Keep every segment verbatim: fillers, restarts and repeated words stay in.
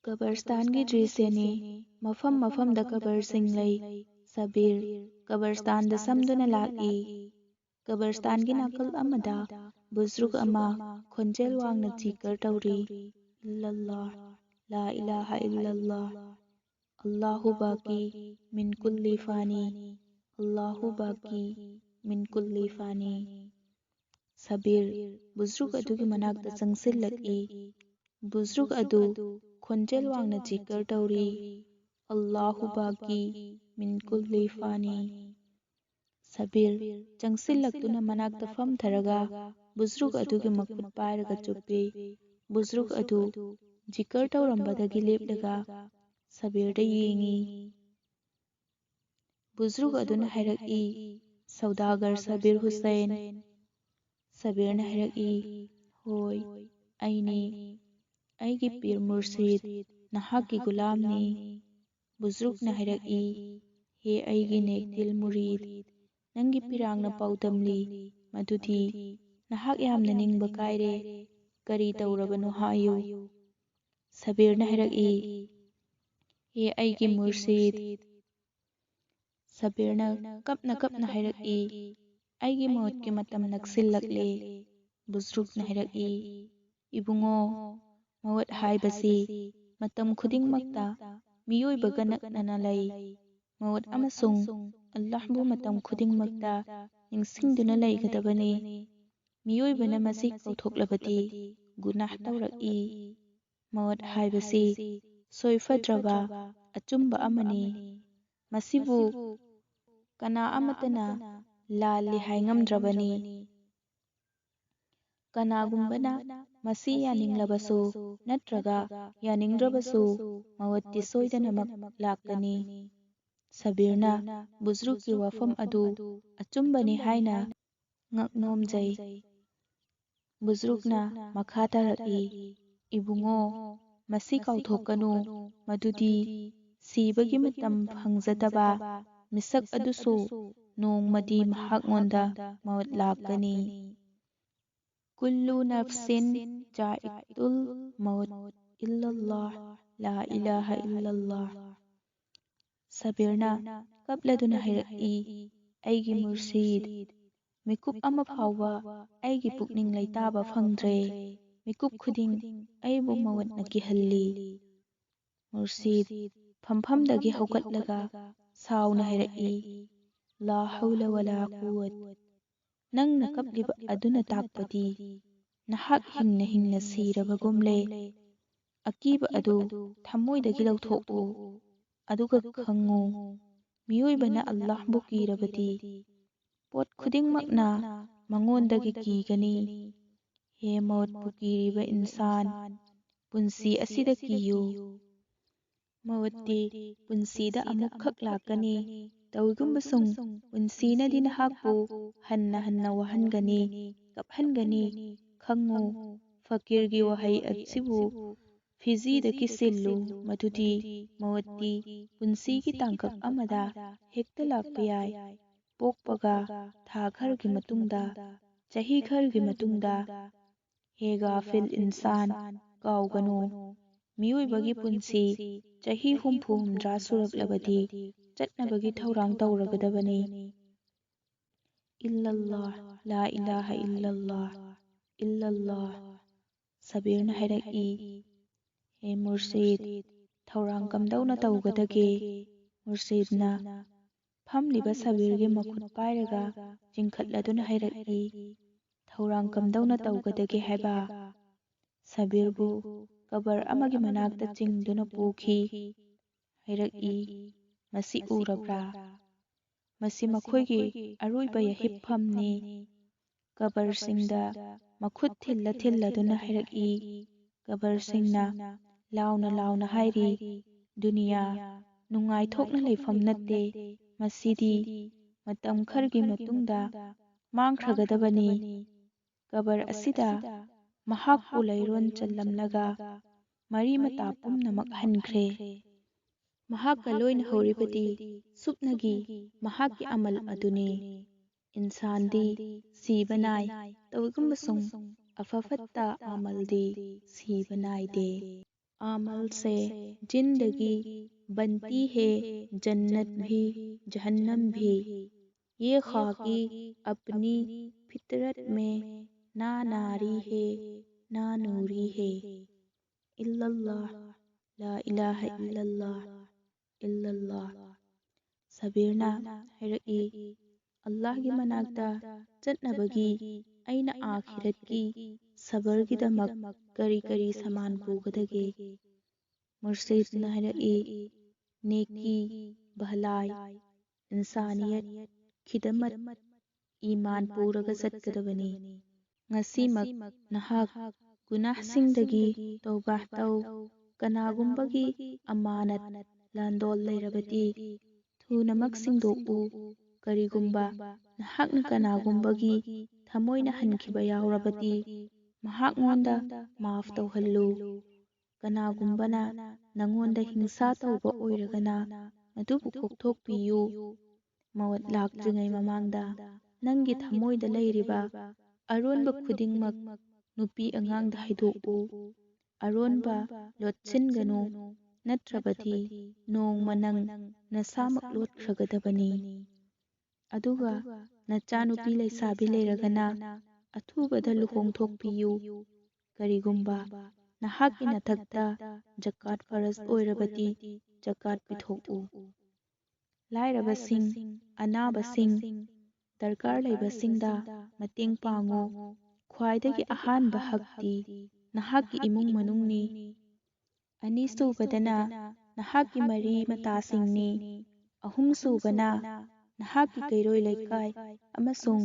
ꯀꯕꯔꯁꯇꯥꯟꯒꯤ ꯗ꯭ꯔꯤꯁ꯭ꯌꯅꯤ꯫ ꯃꯐꯝ ꯃꯐꯝꯗ ꯀꯕꯔꯁꯤꯡ ꯂꯩ꯫ ꯁꯕꯤꯔ ꯀꯕꯔꯁꯇꯥꯟꯗ ꯁꯝꯗꯨꯅ ꯂꯥꯛꯏ꯫ ꯀꯕꯔꯁꯇꯥꯟꯒꯤ ꯅꯥꯀꯜ ꯑꯃꯗ ꯕꯨꯖ꯭ꯔꯨꯛ ꯑꯃ ꯈꯣꯟꯖꯦꯜ ꯋꯥꯡꯅ ꯖꯤꯀꯔ ꯇꯧꯔꯤ, "ꯏꯜꯂꯜꯂꯥꯍ, ꯂꯥ ꯏꯂꯥꯍ ꯏꯜꯂꯜꯂꯥꯍ, ꯑꯜꯂꯥꯍꯨ ꯕꯥꯀꯤ ꯃꯤꯟ ꯀꯨꯜꯂꯤ ꯐꯥꯅꯤ, ꯑꯜꯂꯥꯍꯨ ꯕꯥꯀꯤ ꯃꯤꯟ ꯀꯨꯜꯂꯤ ꯐꯥꯅꯤ"꯫ ꯁꯕꯤꯔ ꯕꯨꯖ꯭ꯔꯨꯛ ꯑꯗꯨꯒꯤ ꯃꯅꯥꯛꯇ ꯆꯪꯁꯤꯜꯂꯛꯏ꯫ ꯕꯨꯖ꯭ꯔꯨꯛ ꯑꯗꯨ ꯈꯣꯟꯖꯦꯜ ꯋꯥꯡꯅ ꯖꯤꯀꯔ ꯇꯧꯔꯤ, "ꯑꯜꯂꯥꯍꯨ ꯕꯥꯀꯤ ꯃꯤꯟ ꯀꯨꯜꯂꯤ ꯐꯥꯅꯤ"꯫ ꯁꯕꯤꯔ ꯆꯪꯁꯤꯜꯂꯛꯇꯨꯅ ꯃꯅꯥꯛꯇ ꯐꯝꯊꯔꯒ ꯕꯨꯖ꯭ꯔꯨꯛ ꯑꯗꯨꯒꯤ ꯃꯈꯨꯠ ꯄꯥꯏꯔꯒ ꯆꯨꯞꯄꯤ꯫ ꯕꯨꯖ꯭ꯔꯨꯛ ꯑꯗꯨ ꯖꯤꯀꯔ ꯇꯧꯔꯝꯕꯗꯒꯤ ꯂꯦꯞꯂꯒ ꯁꯕꯤꯔꯗ ꯌꯦꯡꯏ꯫ ꯕꯨꯖ꯭ꯔꯨꯛ ꯑꯗꯨꯅ ꯍꯥꯏꯔꯛꯏ, "ꯁꯧꯗꯥꯒꯔ ꯁꯕꯤꯔ ꯍꯨꯁꯦꯟ"꯫ ꯁꯕꯤꯔꯅ ꯍꯥꯏꯔꯛꯏ, "ꯍꯣꯏ, ꯑꯩꯅꯤ꯫ ꯑꯩꯒꯤ ꯄꯤꯔ ꯃꯨꯔꯁꯤꯗ, ꯅꯍꯥꯛꯀꯤ ꯒꯨꯂꯥꯝꯅꯤ"꯫ ꯕꯨꯖ꯭ꯔꯨꯛꯅ ꯍꯥꯏꯔꯛꯏ, "ꯍꯦ ꯑꯩꯒꯤ ꯅꯦꯛꯇꯤꯜ ꯃꯨꯔꯤꯗ, ꯅꯪꯒꯤ ꯄꯤꯔꯥꯡꯅ ꯄꯥꯎꯗꯝꯂꯤ ꯃꯗꯨꯗꯤ ꯅꯍꯥꯛ ꯌꯥꯝꯅ ꯅꯤꯡꯕ ꯀꯥꯏꯔꯦ꯫ ꯀꯔꯤ ꯇꯧꯔꯕꯅꯣ ꯍꯥꯏꯌꯨ"꯫ ꯁꯕꯤꯔꯅ ꯍꯥꯏꯔꯛꯏ, "ꯍꯦ ꯑꯩꯒꯤ ꯃꯨꯔꯁꯤꯗ"꯫ ꯁꯕꯤꯔꯅ ꯀꯞꯅ ꯀꯞꯅ ꯍꯥꯏꯔꯛꯏ, "ꯑꯩꯒꯤ ꯃꯧꯠꯀꯤ ꯃꯇꯝ ꯅꯛꯁꯤꯜꯂꯛꯂꯦ"꯫ ꯕꯨꯖ꯭ꯔꯨꯛꯅ ꯍꯥꯏꯔꯛꯏ, "ꯏꯕꯨꯡꯉꯣ, ꯃꯧꯠ ꯍꯥꯏꯕꯁꯤ ꯃꯇꯝ ꯈꯨꯗꯤꯡꯃꯛꯇ ꯃꯤꯑꯣꯏꯕꯒ ꯅꯛꯅꯅ ꯂꯩ꯫ ꯃꯧꯠ ꯑꯃꯁꯨꯡ ꯑꯜꯂꯥꯍꯕꯨ ꯃꯇꯝ ꯈꯨꯗꯤꯡꯃꯛꯇ ꯅꯤꯡꯁꯤꯡꯗꯨꯅ ꯂꯩꯒꯗꯕꯅꯤ꯫ ꯃꯤꯑꯣꯏꯕꯅ ꯃꯁꯤ ꯀꯥꯎꯊꯣꯛꯂꯕꯗꯤ ꯒꯨꯅꯥꯍ ꯇꯧꯔꯛꯏ꯫ ꯃꯧꯠ ꯍꯥꯏꯕꯁꯤ ꯁꯣꯏꯐꯗ꯭ꯔꯕ ꯑꯆꯨꯝꯕ ꯑꯃꯅꯤ꯫ ꯃꯁꯤꯕꯨ ꯀꯅꯥ ꯑꯃꯠꯇꯅ ꯂꯥꯜꯂꯤ ꯍꯥꯏꯉꯝꯗ꯭ꯔꯕꯅꯤ꯫ ꯀꯅꯥꯒꯨꯝꯕꯅ ꯃꯁꯤ ꯌꯥꯅꯤꯡꯂꯕꯁꯨ ꯅꯠꯇ꯭ꯔꯒ ꯌꯥꯅꯤꯡꯗ꯭ꯔꯕꯁꯨ ꯃꯧꯠꯇꯤ ꯁꯣꯏꯗꯅꯃꯛ ꯂꯥꯛꯀꯅꯤ"꯫ ꯁꯕꯤꯔꯅ ꯕꯨꯖ꯭ꯔꯨꯛꯀꯤ ꯋꯥꯐꯝ ꯑꯗꯨ ꯑꯆꯨꯝꯕꯅꯤ ꯍꯥꯏꯅ ꯉꯛꯅꯣꯝꯖꯩ꯫ ꯕꯨꯖ꯭ꯔꯨꯛꯅ ꯃꯈꯥ ꯇꯥꯔꯛꯏ, "ꯏꯕꯨꯡꯉꯣ, ꯃꯁꯤ ꯀꯥꯎꯊꯣꯛꯀꯅꯨ, ꯃꯗꯨꯗꯤ ꯁꯤꯕꯒꯤ ꯃꯇꯝ ꯐꯪꯖꯗꯕ ꯃꯤꯁꯛ ꯑꯗꯨꯁꯨ ꯅꯣꯡꯃꯗꯤ ꯃꯍꯥꯛꯉꯣꯟꯗ ꯃꯧꯠ ꯂꯥꯛꯀꯅꯤ꯫ ꯀꯨꯜꯂꯨ ꯅꯐꯁꯤꯟ ꯖꯥꯏꯛꯇꯨꯜ ꯃꯧꯠ"꯫ "ꯏꯜꯂꯜꯂꯥꯍ, ꯂꯥ ꯏꯂꯥꯍ ꯏꯜꯂꯜꯂꯥꯍ"꯫ ꯁꯕꯤꯔꯅ ꯀꯞꯂꯗꯨꯅ ꯍꯥꯏꯔꯛꯏ, "ꯑꯩꯒꯤ ꯃꯨꯔꯁꯤꯗ, ꯃꯤꯀꯨꯞ ꯑꯃ ꯐꯥꯎꯕ ꯑꯩꯒꯤ ꯄꯨꯛꯅꯤꯡ ꯂꯩꯇꯥꯕ ꯐꯪꯗ꯭ꯔꯦ꯫ ꯃꯤꯀꯨꯞ ꯈꯨꯗꯤꯡ ꯑꯩꯕꯨ ꯃꯋꯠꯅ ꯀꯤꯍꯜꯂꯤ"꯫ ꯃꯨꯔꯁꯤꯗ ꯐꯝꯐꯝꯗꯒꯤ ꯍꯧꯒꯠꯂꯒ ꯁꯥꯎꯅ ꯍꯥꯏꯔꯛꯏ, "ꯂꯥ ꯍꯧꯂ ꯋꯂꯥ ꯀꯨꯋꯠ꯫ ꯅꯪꯅ ꯀꯞꯂꯤꯕ ꯑꯗꯨꯅ ꯇꯥꯛꯄꯗꯤ ꯅꯍꯥꯛ ꯍꯤꯡꯅ ꯍꯤꯡꯅ ꯁꯤꯔꯕꯒꯨꯝꯂꯦ꯫ ꯑꯀꯤꯕ ꯑꯗꯨ ꯊꯃꯣꯏꯗꯒꯤ ꯂꯧꯊꯣꯛꯎ, ꯑꯗꯨꯒ ꯈꯪꯉꯨ, ꯃꯤꯑꯣꯏꯕꯅ ꯑꯜꯂꯥꯍꯕꯨ ꯀꯤꯔꯕꯗꯤ ꯄꯣꯠ ꯈꯨꯗꯤꯡꯃꯛꯅ ꯃꯉꯣꯟꯗꯒꯤ ꯀꯤꯒꯅꯤ꯫ ꯍꯦ ꯃꯧꯠꯄꯨ ꯀꯤꯔꯤꯕ ꯏꯟꯁꯥꯟ, ꯄꯨꯟꯁꯤ ꯑꯁꯤꯗ ꯀꯤꯌꯨ꯫ ꯃꯧꯠꯇꯤ ꯄꯨꯟꯁꯤꯗ ꯑꯃꯨꯛꯈꯛ ꯂꯥꯛꯀꯅꯤ꯫ ꯇꯧꯏꯒꯨꯝꯕꯁꯨꯡ ꯄꯨꯟꯁꯤꯅꯗꯤ ꯅꯍꯥꯛꯄꯨ ꯍꯟꯅ ꯍꯟꯅ ꯋꯥꯍꯟꯒꯅꯤ, ꯀꯞꯍꯟꯒꯅꯤ꯫ ꯈꯪꯉꯨ, ꯐꯀꯤꯔꯒꯤ ꯋꯥꯍꯩ ꯑꯁꯤꯕꯨ ꯐꯤꯖꯤꯗ ꯀꯤꯁꯤꯜꯂꯨ, ꯃꯗꯨꯗꯤ ꯃꯧꯠꯇꯤ ꯄꯨꯟꯁꯤꯒꯤ ꯇꯥꯡꯀꯛ ꯑꯃꯗ ꯍꯦꯛꯇ ꯂꯥꯛꯄ ꯌꯥꯏ꯫ ꯄꯣꯛꯄꯒ ꯊꯥ ꯈꯔꯒꯤ ꯃꯇꯨꯡꯗ, ꯆꯍꯤ ꯈꯔꯒꯤ ꯃꯇꯨꯡꯗ꯫ ꯍꯦ ꯒꯥꯐꯤꯜ ꯏꯟꯁꯥꯟ, ꯀꯥꯎꯒꯅꯨ, ꯃꯤꯑꯣꯏꯕꯒꯤ ꯄꯨꯟꯁꯤ ꯆꯍꯤ ꯍꯨꯝꯐꯨ ꯍꯨꯝꯗ꯭ꯔꯥ ꯁꯨꯔꯛꯂꯕꯗꯤ ꯆꯠꯅꯕꯒꯤ ꯊꯧꯔꯥꯡ ꯇꯧꯔꯒꯗꯕꯅꯤ꯫ "ꯏꯜꯂꯜꯂꯥꯍ, ꯂꯥ ꯏꯂꯥꯍ ꯏꯜꯂꯜꯂꯥꯍ, ꯏꯜꯂꯜꯂꯥꯍ"꯫ ꯁꯕꯤꯔꯅ ꯍꯥꯏꯔꯛꯏ, "ꯍꯦ ꯃꯨꯔꯁꯤꯗ, ꯊꯧꯔꯥꯡ ꯀꯝꯗꯧꯅ ꯇꯧꯒꯗꯒꯦ?" ꯃꯨꯔꯁꯤꯗꯅ ꯐꯝꯂꯤꯕ ꯁꯕꯤꯔꯒꯤ ꯃꯈꯨꯠ ꯄꯥꯏꯔꯒ ꯆꯤꯡꯈꯠꯂꯗꯨꯅ ꯍꯥꯏꯔꯛꯏ, "ꯊꯧꯔꯥꯡ ꯀꯝꯗꯧꯅ ꯇꯧꯒꯗꯒꯦ ꯍꯥꯏꯕ?" ꯁꯕꯤꯔꯕꯨ ꯀꯕꯔ ꯑꯃꯒꯤ ꯃꯅꯥꯛꯇ ꯆꯤꯡꯗꯨꯅ ꯄꯨꯈꯤ꯫ ꯍꯥꯏꯔꯛꯏ, "ꯃꯁꯤ ꯎꯔꯕ꯭ꯔꯥ? ꯃꯁꯤ ꯃꯈꯣꯏꯒꯤ ꯑꯔꯣꯏꯕ ꯌꯥꯍꯤꯞꯐꯝꯅꯤ"꯫ ꯀꯕꯔꯁꯤꯡꯗ ꯃꯈꯨꯠ ꯊꯤꯜꯂ ꯊꯤꯜꯂꯗꯨꯅ ꯍꯥꯏꯔꯛꯏ꯫ ꯀꯕꯔꯁꯤꯡꯅ ꯂꯥꯎꯅ ꯂꯥꯎꯅ ꯍꯥꯏꯔꯤ, "ꯗꯨꯅꯤꯌꯥ ꯅꯨꯡꯉꯥꯏꯊꯣꯛꯅ ꯂꯩꯐꯝ ꯅꯠꯇꯦ꯫ ꯃꯁꯤꯗꯤ ꯃꯇꯝ ꯈꯔꯒꯤ ꯃꯇꯨꯡꯗ ꯃꯥꯡꯈ꯭ꯔꯒꯗꯕꯅꯤ"꯫ ꯀꯕꯔ ꯑꯁꯤꯗ ꯃꯍꯥꯛꯄꯨ ꯂꯩꯔꯣꯟ ꯆꯜꯂꯝꯂꯒ ꯃꯔꯤ ꯃꯇꯥ ꯄꯨꯝꯅꯃꯛ ꯍꯟꯈ꯭ꯔꯦ꯫ ꯃꯍꯥꯛꯀ ꯂꯣꯏꯅ ꯍꯧꯔꯤꯕꯗꯤ ꯁꯨꯞꯅꯒꯤ ꯃꯍꯥꯛꯀꯤ ꯑꯃꯜ ꯑꯗꯨꯅꯤ꯫ ꯏꯟꯁꯥꯟꯗꯤ ꯁꯤꯕ ꯅꯥꯏ, ꯇꯧꯏꯒꯨꯝꯕꯁꯨꯡ ꯑꯐ ꯐꯠꯇ ꯑꯃꯜꯗꯤ ꯁꯤꯕ ꯅꯥꯏꯗꯦ꯫ ꯑꯃꯜꯁꯦ ꯖꯤꯟꯗꯒꯤ ꯕꯟꯇꯤ ꯍꯦ ꯖꯟꯅꯠ ꯚꯤ ꯖꯍꯟꯅꯝ ꯚꯤ, ꯌꯦ ꯈ꯭ꯋꯥꯀꯤ ꯑꯄꯅꯤ ꯐꯤꯇꯔꯠ ꯃꯦ ꯅꯥ ꯅꯥꯔꯤ ꯍꯦ ꯅꯥ ꯅꯨꯔꯤ ꯍꯦ꯫ ꯏꯜꯂꯜꯂꯥꯍ, ꯂꯥ ꯏꯂꯥꯍ ꯏꯜꯂꯜꯂꯥꯍ, ꯏꯜꯂꯜꯂꯥꯍ꯫ ꯁꯕꯤꯔꯅ ꯍꯥꯏꯔꯛꯏ, "ꯑꯜꯂꯥꯍꯒꯤ ꯃꯅꯥꯛꯇ ꯆꯠꯅꯕꯒꯤ ꯑꯩꯅ ꯑꯥꯈꯤꯔꯠꯀꯤ ꯁꯕꯔꯒꯤꯗꯃꯛ ꯀꯔꯤ ꯀꯔꯤ ꯁꯃꯥꯟ ꯄꯨꯒꯗꯒꯦ?" ꯃꯨꯔꯁꯤꯗꯅ ꯍꯥꯏꯔꯛꯏ, "ꯅꯦꯀꯤ, ꯚꯂꯥꯏ, ꯏꯟꯁꯥꯅꯤꯌꯠ, ꯈꯤꯗꯃꯠ, ꯏꯃꯥꯟ ꯄꯨꯔꯒ ꯆꯠꯀꯗꯕꯅꯤ꯫ ꯉꯁꯤꯃꯛ ꯅꯍꯥꯛ ꯒꯨꯅꯥꯍꯁꯤꯡꯗꯒꯤ ꯇꯧꯕꯥ ꯇꯧ, ꯀꯅꯥꯒꯨꯝꯕꯒꯤ ꯑꯃꯥꯅꯠ, ꯂꯥꯟꯗꯣꯜ ꯂꯩꯔꯕꯗꯤ ꯊꯨꯅꯃꯛ ꯁꯤꯡꯗꯣꯛꯎ꯫ ꯀꯔꯤꯒꯨꯝꯕ ꯅꯍꯥꯛꯅ ꯀꯅꯥꯒꯨꯝꯕꯒꯤ ꯊꯃꯣꯏꯅ ꯍꯟꯈꯤꯕ ꯌꯥꯎꯔꯕꯗꯤ ꯃꯍꯥꯛꯉꯣꯟꯗ ꯃꯥꯐ ꯇꯧꯍꯜꯂꯨ꯫ ꯀꯅꯥꯒꯨꯝꯕꯅ ꯅꯉꯣꯟꯗ ꯍꯤꯡꯁꯥ ꯇꯧꯕ ꯑꯣꯏꯔꯒꯅ ꯃꯗꯨꯕꯨ ꯀꯣꯛꯊꯣꯛꯄꯤꯌꯨ꯫ ꯃꯋꯠ ꯂꯥꯛꯇ꯭ꯔꯤꯉꯩ ꯃꯃꯥꯡꯗ ꯅꯪꯒꯤ ꯊꯃꯣꯏꯗ ꯂꯩꯔꯤꯕ ꯑꯔꯣꯟꯕ ꯈꯨꯗꯤꯡꯃꯛ ꯅꯨꯄꯤ ꯑꯉꯥꯡꯗ ꯍꯥꯏꯗꯣꯛꯎ꯫ ꯑꯔꯣꯟꯕ ꯂꯣꯠꯁꯤꯟꯒꯅꯨ, ꯅꯠꯇ꯭ꯔꯕꯗꯤ ꯅꯣꯡꯃ ꯅꯪ ꯅꯁꯥꯃꯛ ꯂꯣꯠꯈ꯭ꯔꯒꯗꯕꯅꯤ꯫ ꯑꯗꯨꯒ ꯅꯆꯥꯅꯨꯄꯤ ꯂꯩꯁꯥꯕꯤ ꯂꯩꯔꯒꯅ ꯑꯊꯨꯕꯗ ꯂꯨꯍꯣꯡꯊꯣꯛꯄꯤꯌꯨ꯫ ꯀꯔꯤꯒꯨꯝꯕ ꯅꯍꯥꯛꯀꯤ ꯅꯊꯛꯇ ꯖꯀꯥꯠ ꯐꯔꯖ ꯑꯣꯏꯔꯕꯗꯤ ꯖꯀꯥꯠ ꯄꯤꯊꯣꯛꯎ꯫ ꯂꯥꯏꯔꯕꯁꯤꯡ, ꯑꯅꯥꯕꯁꯤꯡ, ꯗꯔꯀꯥꯔ ꯂꯩꯕꯁꯤꯡꯗ ꯃꯇꯦꯡ ꯄꯥꯡꯉꯨ꯫ ꯈ꯭ꯋꯥꯏꯗꯒꯤ ꯑꯍꯥꯟꯕ ꯍꯛꯇꯤ ꯅꯍꯥꯛꯀꯤ ꯏꯃꯨꯡ ꯃꯅꯨꯡꯅꯤ꯫ ꯑꯅꯤꯁꯨꯕꯗꯅ ꯅꯍꯥꯛꯀꯤ ꯃꯔꯤ ꯃꯇꯥꯁꯤꯡꯅꯤ꯫ ꯑꯍꯨꯝꯁꯨꯕꯅ ꯅꯍꯥꯛꯀꯤ ꯀꯩꯔꯣꯏ ꯂꯩꯀꯥꯏ ꯑꯃꯁꯨꯡ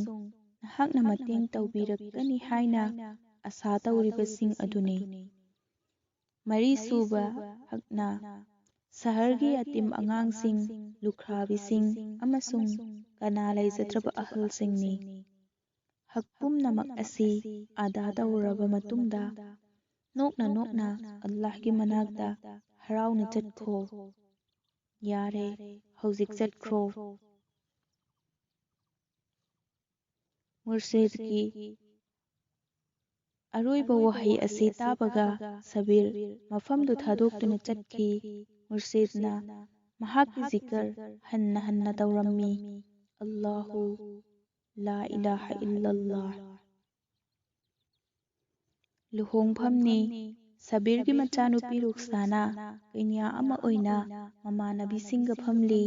ꯅꯍꯥꯛꯅ ꯃꯇꯦꯡ ꯇꯧꯕꯤꯔꯛꯀꯅꯤ ꯍꯥꯏꯅ ꯑꯁꯥ ꯇꯧꯔꯤꯕꯁꯤꯡ ꯑꯗꯨꯅꯤ꯫ ꯃꯔꯤꯁꯨꯕ ꯍꯛꯅ ꯁꯍꯔꯒꯤ ꯌꯥꯇꯤꯝ ꯑꯉꯥꯡꯁꯤꯡ, ꯂꯨꯈ꯭ꯔꯥꯕꯤꯁꯤꯡ ꯑꯃꯁꯨꯡ ꯀꯅꯥ ꯂꯩꯖꯗ꯭ꯔꯕ ꯑꯍꯜꯁꯤꯡꯅꯤ꯫ ꯍꯛ ꯄꯨꯝꯅꯃꯛ ꯑꯁꯤ ꯑꯗꯥ ꯇꯧꯔꯕ ꯃꯇꯨꯡꯗ, ꯅꯣꯛꯅ ꯅꯣꯛꯅ ꯑꯜꯂꯥꯍꯒꯤ ꯃꯅꯥꯛꯇ ꯍꯔꯥꯎꯅ ꯆꯠꯈꯣ꯫ ꯌꯥꯔꯦ, ꯍꯧꯖꯤꯛ ꯆꯠꯈ꯭ꯔꯣ꯫ ꯃꯨꯔꯁꯤꯗꯀꯤ ꯑꯔꯣꯏꯕ ꯋꯥꯍꯩ ꯑꯁꯤ ꯇꯥꯕꯒ ꯁꯕꯤꯔ ꯃꯐꯝꯗꯨ ꯊꯥꯗꯣꯛꯇꯨꯅ ꯆꯠꯈꯤ꯫ ꯃꯨꯔꯁꯤꯗꯅ ꯃꯍꯥꯛꯀꯤ ꯖꯤꯀꯔ ꯍꯟꯅ ꯍꯟꯅ ꯇꯧꯔꯝꯃꯤ, "ꯑꯜꯂꯥꯍꯨ ꯂꯥ ꯏꯂꯥꯍ ꯏꯜꯂꯜꯂꯥꯍ"꯫ ꯂꯨꯍꯣꯡꯐꯝꯅꯤ꯫ ꯁꯕꯤꯔꯒꯤ ꯃꯆꯥꯅꯨꯄꯤ ꯔꯨꯛꯁꯥꯅꯥ ꯀꯩꯅ꯭ꯌꯥ ꯑꯃ ꯑꯣꯏꯅ ꯃꯃꯥꯟꯅꯕꯤꯁꯤꯡꯒ ꯐꯝꯂꯤ꯫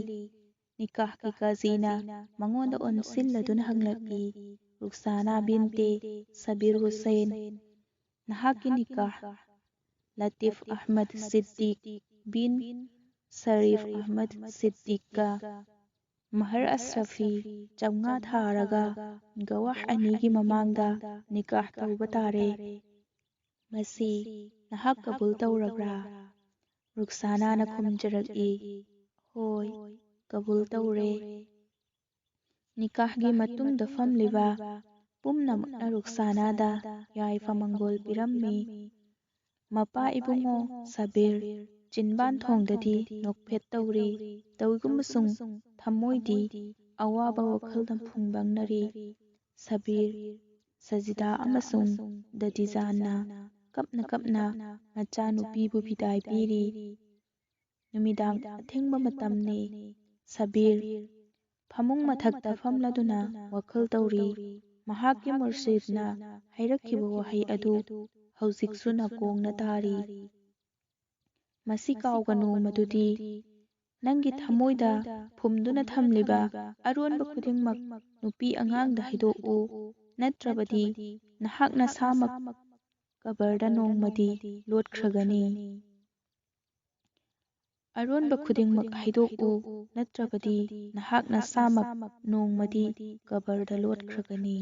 ꯅꯤꯀꯥꯍꯀꯤ ꯀꯥꯖꯤꯅ ꯃꯉꯣꯟꯗ ꯑꯣꯟꯁꯤꯜꯂꯗꯨꯅ ꯍꯪꯂꯛꯏ, "ꯔꯨꯛꯁꯥꯅꯥ ꯕꯤꯟꯇꯦ ꯁꯕꯤꯔ ꯍꯨꯁꯦꯟ, ꯅꯍꯥꯛꯀꯤ ꯅꯤꯀꯥꯍ ꯂꯇꯤꯐ ꯑꯍꯃꯗ ꯁꯤꯗꯤꯛ ꯕꯤꯟ ꯁꯔꯤꯐ ꯑꯍꯃꯗ ꯁꯤꯗꯤꯛꯀ ꯃꯍꯔ ꯑꯁ꯭ꯔꯐꯤ ꯆꯥꯝꯃꯉꯥ ꯊꯥꯔꯒ ꯒꯋꯥꯍ ꯑꯅꯤꯒꯤ ꯃꯃꯥꯡꯗ ꯅꯤꯀꯥꯍ ꯇꯧꯕ ꯇꯥꯔꯦ꯫ ꯃꯁꯤ ꯅꯍꯥꯛ ꯀꯕꯨꯜ ꯇꯧꯔꯕ꯭ꯔꯥ?" ꯔꯨꯛꯁꯥꯅꯥꯅ ꯈꯨꯝꯖꯔꯛꯏ, "ꯍꯣꯏ, ꯀꯕꯨꯜ ꯇꯧꯔꯦ"꯫ ꯅꯤꯀꯥꯍꯒꯤ ꯃꯇꯨꯡꯗ ꯐꯝꯂꯤꯕ ꯄꯨꯝꯅꯃꯛꯅ ꯔꯨꯛꯁꯥꯅꯥꯗ ꯌꯥꯏꯐ ꯃꯪꯒꯣꯜ ꯄꯤꯔꯝꯃꯤ꯫ ꯃꯄꯥ ꯏꯕꯨꯡꯉꯣ ꯁꯕꯤꯔ ꯆꯤꯟꯕꯥꯟ ꯊꯣꯡꯗꯗꯤ ꯅꯣꯛꯐꯦꯠ ꯇꯧꯔꯤ, ꯇꯧꯏꯒꯨꯝꯕꯁꯨꯡ ꯊꯃꯣꯏꯗꯤ ꯑꯋꯥꯕ ꯋꯥꯈꯜꯅ ꯐꯨꯡꯕꯪꯅꯔꯤ꯫ ꯁꯕꯤꯔ, ꯁꯖꯤꯗꯥ ꯑꯃꯁꯨꯡ ꯗꯗꯤꯖꯥꯟꯅ ꯀꯞꯅ ꯀꯞꯅ ꯃꯆꯥꯅꯨꯄꯤꯕꯨ ꯕꯤꯗꯥꯏ ꯄꯤꯔꯤ꯫ ꯅꯨꯃꯤꯗꯥꯡ ꯑꯊꯦꯡꯕ ꯃꯇꯝꯅꯤ꯫ ꯁꯕꯤꯔ ꯐꯃꯨꯡ ꯃꯊꯛꯇ ꯐꯝꯂꯗꯨꯅ ꯋꯥꯈꯜ ꯇꯧꯔꯤ꯫ ꯃꯍꯥꯛꯀꯤ ꯃꯨꯔꯁꯤꯗꯅ ꯍꯥꯏꯔꯛꯈꯤꯕ ꯋꯥꯍꯩ ꯑꯗꯨ ꯍꯧꯖꯤꯛꯁꯨ ꯅꯥꯀꯣꯡꯅ ꯇꯥꯔꯤ꯫ "ꯃꯁꯤ ꯀꯥꯎꯒꯅꯨ ꯃꯗꯨꯗꯤ ꯅꯪꯒꯤ ꯊꯃꯣꯏꯗ ꯐꯨꯝꯗꯨꯅ ꯊꯝꯂꯤꯕ ꯑꯔꯣꯟꯕ ꯈꯨꯗꯤꯡꯃꯛ ꯅꯨꯄꯤ ꯑꯉꯥꯡꯗ ꯍꯥꯏꯗꯣꯛꯎ, ꯅꯠꯇ꯭ꯔꯕꯗꯤ ꯅꯍꯥꯛ ꯅꯁꯥꯃꯛ ꯀꯕꯔꯗ ꯅꯣꯡꯃꯗꯤ ꯂꯣꯠꯈ꯭ꯔꯒꯅꯤ꯫ ꯑꯔꯣꯟꯕ ꯈꯨꯗꯤꯡꯃꯛ ꯍꯥꯏꯗꯣꯛꯎ, ꯅꯠꯇ꯭ꯔꯕꯗꯤ ꯅꯍꯥꯛ ꯅꯁꯥꯃꯛ ꯅꯣꯡꯃꯗꯤ ꯀꯕꯔꯗ ꯂꯣꯠꯈ꯭ꯔꯒꯅꯤ"꯫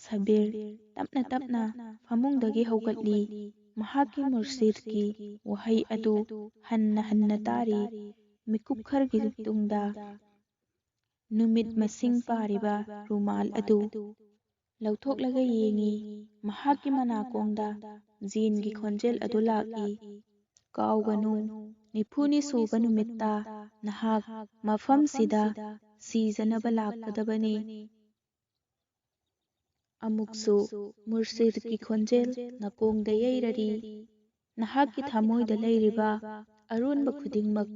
ꯁꯕꯤꯔ ꯇꯞꯅ ꯇꯞꯅ ꯐꯃꯨꯡꯗꯒꯤ ꯍꯧꯒꯠꯂꯤ꯫ ꯃꯍꯥꯛꯀꯤ ꯃꯨꯔꯁꯤꯗꯀꯤ ꯋꯥꯍꯩ ꯑꯗꯨ ꯍꯟꯅ ꯍꯟꯅ ꯇꯥꯔꯤ꯫ ꯃꯤꯀꯨꯞ ꯈꯔꯒꯤ ꯇꯨꯡꯗ ꯅꯨꯃꯤꯠ ꯃꯁꯤꯡ ꯄꯥꯔꯤꯕ ꯔꯨꯃꯥꯜ ꯑꯗꯨ ꯂꯧꯊꯣꯛꯂꯒ ꯌꯦꯡꯉꯤ꯫ ꯃꯍꯥꯛꯀꯤ ꯃꯅꯥꯀꯣꯡꯗ ꯖꯤꯟꯒꯤ ꯈꯣꯟꯖꯦꯜ ꯑꯗꯨ ꯂꯥꯛꯏ, "ꯀꯥꯎꯒꯅꯨ, ꯅꯤꯐꯨꯅꯤ ꯁꯨꯕ ꯅꯨꯃꯤꯠꯇ ꯅꯍꯥꯛ ꯃꯐꯝꯁꯤꯗ ꯁꯤꯖꯅꯕ ꯂꯥꯛꯀꯗꯕꯅꯤ"꯫ ꯑꯃꯨꯛꯁꯨ ꯃꯨꯔꯁꯤꯗꯀꯤ ꯈꯣꯟꯖꯦꯜ ꯅꯥꯀꯣꯡꯗ ꯌꯩꯔꯔꯤ꯫ "ꯅꯍꯥꯛꯀꯤ ꯊꯃꯣꯏꯗ ꯂꯩꯔꯤꯕ ꯑꯔꯣꯟꯕ ꯈꯨꯗꯤꯡꯃꯛ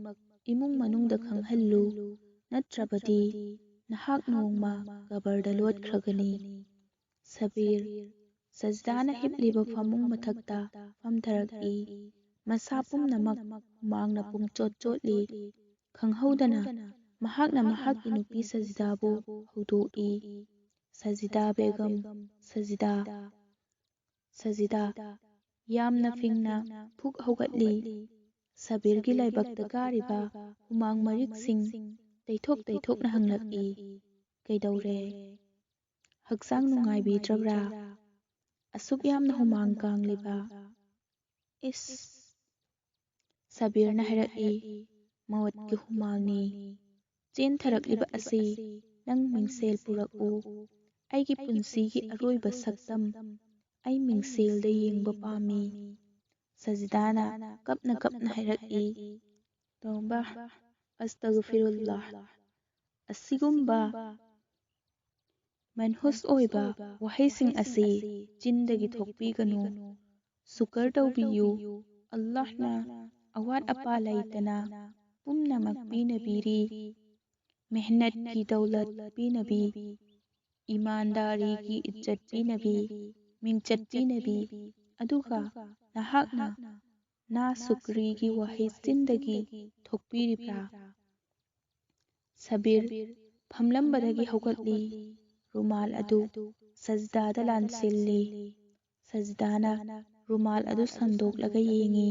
ꯏꯃꯨꯡ ꯃꯅꯨꯡꯗ ꯈꯪꯍꯜꯂꯨ, ꯅꯠꯇ꯭ꯔꯕꯗꯤ ꯅꯍꯥꯛ ꯅꯣꯡꯃ ꯀꯕꯔꯗ ꯂꯣꯠꯈ꯭ꯔꯒꯅꯤ꯫" ꯁꯕꯤꯔ, ꯁꯖꯤꯗꯥꯅ ꯍꯤꯞꯂꯤꯕ ꯐꯃꯨꯡ ꯃꯊꯛꯇ ꯐꯝꯊꯔꯛꯏ꯫ ꯃꯁꯥ ꯄꯨꯝꯅꯃꯛ ꯍꯨꯃꯥꯡꯅ ꯄꯨꯡꯆꯣꯠ ꯆꯣꯠꯂꯤ꯫ ꯈꯪꯍꯧꯗꯅ ꯃꯍꯥꯛꯅ ꯃꯍꯥꯛꯀꯤ ꯅꯨꯄꯤ ꯁꯖꯤꯗꯥꯕꯨ ꯍꯧꯗꯣꯛꯏ꯫ "ꯁꯖꯤꯗꯥ ꯕꯦꯒꯝ, ꯁꯖꯤꯗꯥ, ꯁꯖꯤꯗꯥ!" ꯌꯥꯝꯅ ꯐꯤꯡꯅ ꯐꯨꯛ ꯍꯧꯒꯠꯂꯤ꯫ ꯁꯕꯤꯔꯒꯤ ꯂꯥꯏꯕꯛꯇ ꯀꯥꯔꯤꯕ ꯍꯨꯃꯥꯡ ꯃꯔꯤꯛꯁꯤꯡ ꯇꯩꯊꯣꯛ ꯇꯩꯊꯣꯛꯅ ꯍꯪꯂꯛꯏ, "ꯀꯩꯗꯧꯔꯦ? ꯍꯛꯆꯥꯡ ꯅꯨꯡꯉꯥꯏꯕꯤꯗ꯭ꯔꯕ꯭ꯔꯥ? ꯑꯁꯨꯛ ꯌꯥꯝꯅ ꯍꯨꯃꯥꯡ ꯀꯥꯡꯂꯤꯕ?" "ꯏꯁ!" ꯁꯕꯤꯔꯅ ꯍꯥꯏꯔꯛꯏ, "ꯃꯋꯠꯀꯤ ꯍꯨꯃꯥꯡꯅꯤ꯫ ꯆꯦꯟꯊꯔꯛꯂꯤꯕ ꯑꯁꯤ ꯅꯪ ꯃꯤꯡꯁꯦꯜ ꯄꯨꯔꯛꯎ꯫ ꯑꯩꯒꯤ ꯄꯨꯟꯁꯤꯒꯤ ꯑꯔꯣꯏꯕ ꯁꯛꯇꯝ ꯑꯩ ꯃꯤꯡꯁꯦꯜꯗ ꯌꯦꯡꯕ ꯄꯥꯝꯃꯤ꯫" ꯁꯖꯤꯗꯥꯅ ꯀꯞꯅ ꯀꯞꯅ ꯍꯥꯏꯔꯛꯏ, "ꯇꯧꯕꯥ, ꯑꯁꯇꯒꯐꯤꯔꯨꯜꯂꯥꯍ꯫ ꯑꯁꯤꯒꯨꯝꯕ ꯃꯟꯍꯨꯁ ꯑꯣꯏꯕ ꯋꯥꯍꯩꯁꯤꯡ ꯑꯁꯤ ꯆꯤꯟꯗꯒꯤ ꯊꯣꯛꯄꯤꯒꯅꯨ꯫ ꯁꯨꯀꯔ ꯇꯧꯕꯤꯌꯨ, ꯑꯜꯂꯥꯍꯅ ꯑꯋꯥꯠ ꯑꯄꯥ ꯂꯩꯇꯅ ꯄꯨꯝꯅꯃꯛ ꯄꯤꯅꯕꯤꯔꯤ꯫ ꯃꯦꯍꯅꯠꯀꯤ ꯗꯧꯂꯠ ꯄꯤꯅꯕꯤ, ꯏꯃꯥꯟꯗꯥꯔꯤꯒꯤ ꯏꯖꯠ ꯄꯤꯅꯕꯤ, ꯃꯤꯡꯆꯠ ꯄꯤꯅꯕꯤ, ꯑꯗꯨꯒ ꯅꯍꯥꯛꯅ ꯅꯥ ꯁꯨꯀ꯭ꯔꯤꯒꯤ ꯋꯥꯍꯩ ꯆꯤꯟꯗꯒꯤ ꯊꯣꯛꯄꯤꯔꯤꯕ꯭ꯔꯥ?" ꯁꯕꯤꯔ ꯐꯝꯂꯝꯕꯗꯒꯤ ꯍꯧꯒꯠꯂꯤ꯫ ꯔꯨꯃꯥꯜ ꯑꯗꯨ ꯁꯖꯤꯗꯥꯗ ꯂꯥꯟꯁꯤꯜꯂꯤ꯫ ꯁꯖꯤꯗꯥꯅ ꯔꯨꯃꯥꯜ ꯑꯗꯨ ꯁꯟꯗꯣꯛꯂꯒ ꯌꯦꯡꯉꯤ꯫